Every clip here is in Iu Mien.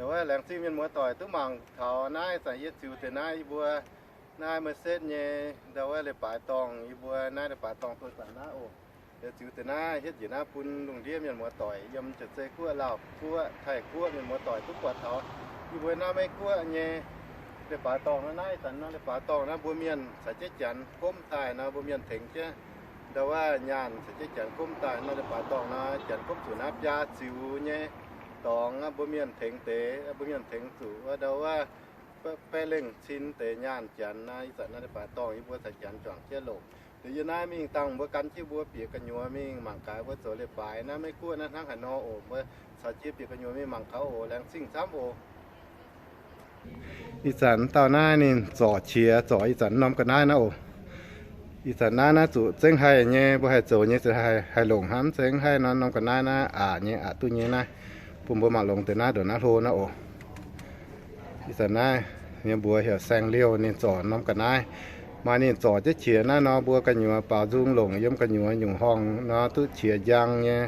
Ndau wuov laengz zingh mienh muoz-doic duqv mangc taux naaiv, ih zanc yie ziux deix naaiv yie mbuo naaiv Merced nyei ndau wuov leiz-baaix dorngh, yie mbuo naaiv leiz-baaix dorngh douz zanc naaiv oc. Yie ziux deix naaiv hietv njiec naaiv bun lungh ndiev mienh muoz-doic yiem Jiex Zei Guoqv, Laauh Guoqv, Taiv Guoqv mienh muoz-doic duqv buatc taux yie mbuo naaiv Meiv Guoqv nyei leiz-baaix dorngh naaiv. Ih zanc naaiv leiz-baaix dorngh naaiv mbuo mienh caux jienv Janx gomv daaih nor, mbuo mienh tengx jienv ndau wuov nyaanh caux jienv Janx gomv daaih nor, leiz-baaix dorngh nor Janx gomv zuqc naaiv biaa ziux nyei dorngx, mbuo mienh tengx deix, mbuo mienh tengx zuqc wuov ndau wuov baeqv lengh cin deix nyaanh Janx nor. Ih zanc naaiv leiz-baaix dorngh yie mbuo caux Janx juangc jienv longc. Liuz yie naaiv mingh dangh mbuo gan jienv mbuo bieqc gu'nyuoz mingh mangc gaax mbuo zoux leiz-baaix naaiv Meiv Guoqv naaiv hnangv haaix nor oc. Mbuo caux jienv bieqc gu'nyuoz mingh mangc gaax oc. Laengz zingh camv oc. Ih zanc dauh naaiv ninh zorc qiex zorc ih zanc norm ga'naaiv naaiv oc. Ih zanc naaiv naaiv zuqc zengv haih nyei, mbuo haih zoux nyei, haih longc hnangv, mv zeiz mv haih nor. Norm ga'naaiv naaiv aqc nyei, aqc duqv nyei naaiv. Bun mbuo mangc longx deix naaiv ndongc naaiv hlo naaiv oc. Ih zanc naaiv nyei mbuox heuc Saeng Liouh, ninh zorc norm ga'naaiv. Maaih ninh zorc jienv qiex naaiv nor, mbuo gu'nyuoz baaux nzung longc yiem gu'nyuoz nyungc horngh nor duqv qiex njang nyei,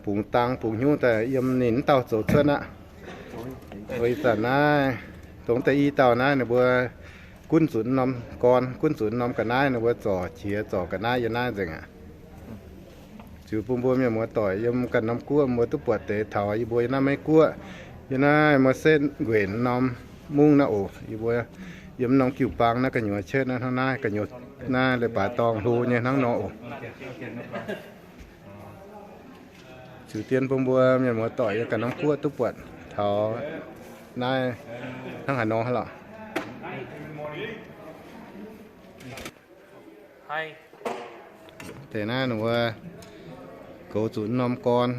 bungx dang bungx hnyouv daaih yiem ninh mv dauh zoux cuotv aqv. Ih zanc naaiv dongh deix i dauh naaiv ninh mbuo gunv zuqc norm gorn, gunv zuqc norm ga'naaiv, ninh mbuo zorc qiex zorc ga'naaiv yiem naaiv nzengc aqv. Ziux bun mbuo mienh muoz-doic yiem ganh norm guoqv mbuo duqv buatc deix taux yie mbuo yiem naaiv Meiv Guoqv, yiem naaiv Merced nquenc norm mungv naaiv oc. Yie mbuo yiem norm jiu-baang naaiv gu'nyuoz cietv naaiv hnangv naaiv, gu'nyuoz naaiv leiz-baaix dorngh hlo nyei hnangv nor oc. Ziux dien bun mbuo mienh muoz-doic yiem ganh norm guoqv duqv buatc taux naaiv hnangv haaix nor lorqc. Deix naaiv ninh mbuo goux zuqc norm gorn,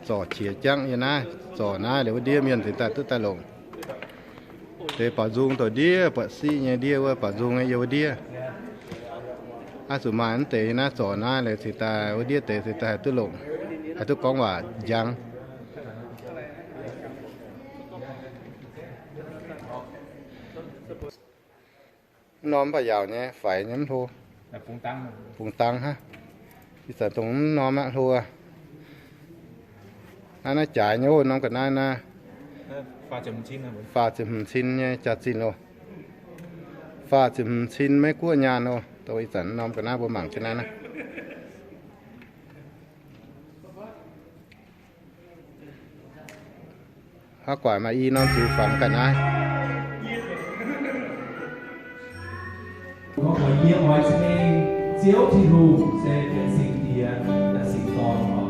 zorc qiex jangv yiem naaiv, zorc naaiv liuz wuov ndiev mienh cingx daaih duqv daaih longc. Deix baaux nzung douc ndiev, buatc siqv nyei ndiev wuov baaux nzung nyei yiem wuov ndiev. Aav zuqc maaih mv deix naaiv zorc naaiv liuz cingx daaih wuov ndiev deix cingx daaih haih duqv longc, haih duqv gorngv waac njang. Norm mv baac yaauc nyei, faix nyei mv hlo. Bungx dang hnangv. Ih zanc dongh mv norm aqv hlo. Naaiv naaiv jaaix nyei oc, norm ga'naaiv naaiv. Faah ziepc hmz cin nyei jaax-zinh oc. Faah ziepc hmz cin Meiv Guoqv nyaanh oc. Dongh ih zanc norm ga'naaiv mbuo mangc jienv naaiv naaiv. Haav guaax maaih i norm ziux fangx ga'naaiv. Gorngv mbuox yie oix ceng Ziouv Tin-Hungh se da'singx diex, da'singx dorn oc.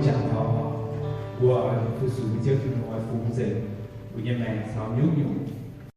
jangx taux mbuo oix fu-sux nyei Ziouv Tin-Hungh, oix fungx nzengc mbuo nyei maengc caux nyungc-nyungc